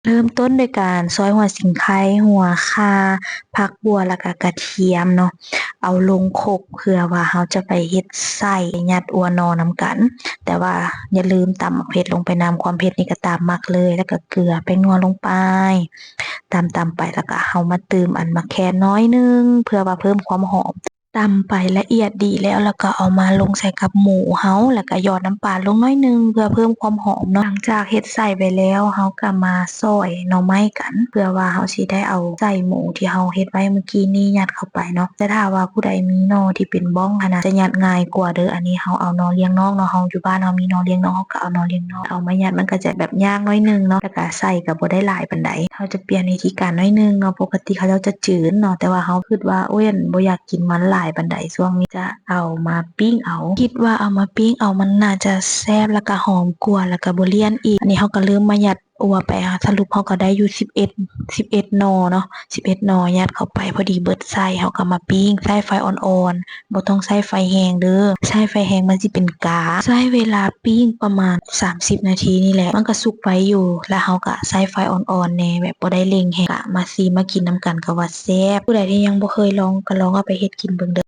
ເລີ່ມຕົ້ນໂດຍການຊອຍຫົວສີໄຄ, ຫົວຂ່າ, ຜັກບົ່ວ ແລ້ວກະກະທຽມເນາະ ເອົາລົງຄົກ ເພື່ອວ່າເຮົາຈະໄປເຮັດໄສ້ຍັດອົ່ວໜໍ່ນຳກັນ. ແຕ່ວ່າຢ່າລືມຕຳໝາກເຜັດລົງໄປນຳ, ຄວາມເຜັດນີ້ກະຕາມມັກເລີຍ. ແລ້ວກະເກືອ, ແປ້ງນົວລົງໄປ, ຕຳໆໄປ ແລ້ວກະເຮົາມາຕື່ມອັນໝາກແຄນໜ້ອຍໜຶ່ງ ເພື່ອວ່າເພີ່ມຄວາມຫອມ. ຕຳໄປລະອຽດດີແລ້ວ ແລ້ວກໍເອົາມາລົງໃສ່ກັບໝູເຮົາ ແລ້ວກໍຫຍອດນ້ຳປາລົງໜ້ອຍໜຶ່ງ ເພື່ອເພີ່ມຄວາມຫອມເນາະ. ຫຼັງຈາກເຮັດໄສ້ໄປແລ້ວ ເຮົາກໍມາຊອຍໜໍ່ໄມ້ກັນ ເພື່ອວ່າເຮົາຊິໄດ້ເອົາໄສ້ໝູທີ່ເຮົາເຮັດໄວ້ມື້ກີ້ນີ້ຍັດເຂົ້າໄປເນາະ. ແຕ່ຖ້າວ່າຜູ້ໃດມີໜໍ່ທີ່ເປັນບ້ອງຫັ້ນນະ ຈະຍັດງ່າຍກວ່າເດີ້. ອັນນີ້ເຮົາເອົາໜໍ່ລຽງນອກເນາະ, ເຮົາຢູ່ບ້ານເຮົາມີໜໍ່ລຽງນອກ ເຮົາກໍເອົາໜໍ່ລຽງນອກ ເອົາມາຍັດ ມັນກໍຈະແບບຍາກໜ້ອຍໜຶ່ງເນາະ ແລ້ວກໍໄສ້ກໍບໍ່ໄດ້ຫຼາຍປານໃດ. ເຮົາຈະປ່ຽນວິທີການໜ້ອຍໜຶ່ງເນາະ, ປົກກະຕິເຂົາເຈົ້າຈະຈືນເນາະ ແຕ່ວ່າເຮົາຄິດວ່າ ໂອ້ຍ ບໍ່ຢາກກິນມັນຫຼາຍປານໃດຊ່ວງນີ້ ຈະເອົາມາປີ້ງເອົາ. ຄິດວ່າເອົາມາປີ້ງເອົາມັນໜ້າຈະແຊບ ແລ້ວກະຫອມກວ່າ ແລ້ວກະບໍ່ລ້ຽນອີກ. ອັນນີ້ເຮົາກະເລີ່ມມາຍັດອົ່ວໄປ, ສະຫຼຸບເຮົາກະໄດ້ຢູ່ສິບເອັດ ສິບເອັດໜໍ່ເນາະ, ສິບເອັດໜໍ່ຍັດເຂົ້າໄປ ພໍດີເບິດໄສ້. ເຮົາກະມາປີ້ງ ໃຊ້ໄຟອ່ອນໆ ບໍ່ຕ້ອງໃຊ້ໄຟແຮງເດີ້, ໃຊ້ໄຟແຮງມັນຊິເປັນກາ. ໃຊ້ເວລາປີ້ງປະມານສາມສິບນາທີນີ້ແຫຼະ ມັນກະສຸກໄວຢູ່. ແລ້ວເຮົາກະໃຊ້ໄຟອ່ອນໆແດ່ ແບບບໍ່ໄດ້ເລັ່ງແຮງ. ກະມາຊີມມາກິນນຳກັນ ກະວ່າແຊບ. ຜູ້ໃດທີ່ຍັງບໍ່ເຄີຍລອງ ກະລອງເອົາໄປເຮັດກິນເບິ່ງເດີ້.